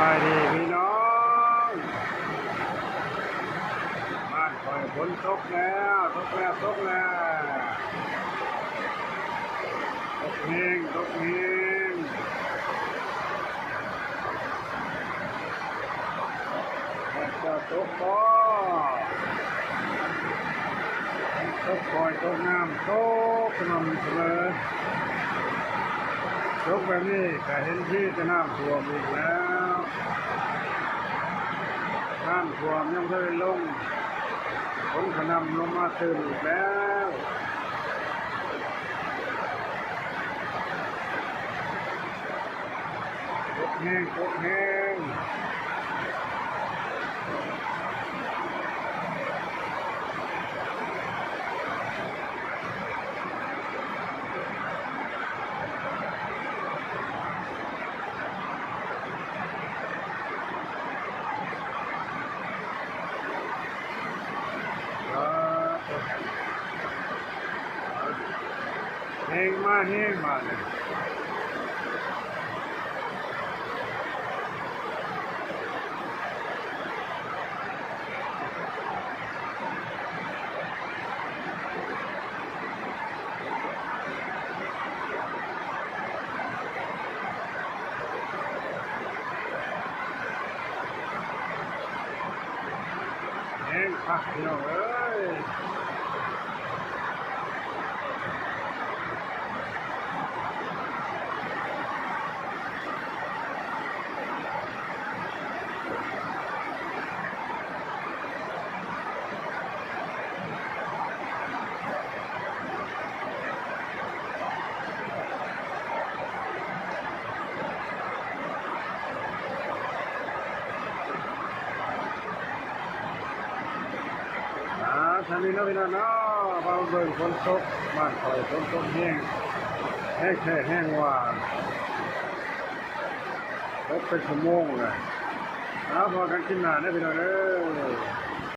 ສະບາຍດີພີ່ນ້ອງ, ບ້ານຂ້ອຍຝົນຕົກແລ້ວ, ຕົກແລ້ວ, ຕົກແລ້ວ, ຕົກແຮງ, ຕົກແຮງ. ເຈົ້າຕົກບໍ່? ຕົກຄ່ອຍຕົກງາມ, ຕົກສະໝ່ຳສະເໝີ. ຕົກແບບນີ້ກະເຫັນທີ່ຈະນ້ຳຖ້ວມອີກແລ້ວ. ນ້ຳຖ້ວມຍັງບໍ່ທັນໄດ້ລົງ, ຝົນກະນຳລົງມາຕື່ມອີກແລ້ວ. ຕົກແຮງ, ຕົກແຮງ. ແຮງມາແຮງບາດນີ້. ແຮງຄັກພີ່ນ້ອງເອີຍ. ອ່າ ທາງນີ້ເນາະພີ່ນ້ອງເນາະ, ພາມາເບິ່ງຝົນຕົກ ບ້ານຂ້ອຍຝົນຕົກແຮງ, ແຮງແທ້ແຮງວ່າ ຕົກເປັນຊົ່ວໂມງແລ້ວ. ອ່າ ພໍ້ກັນຄລິບໜ້າເດີພີ່ນ້ອງເດີ.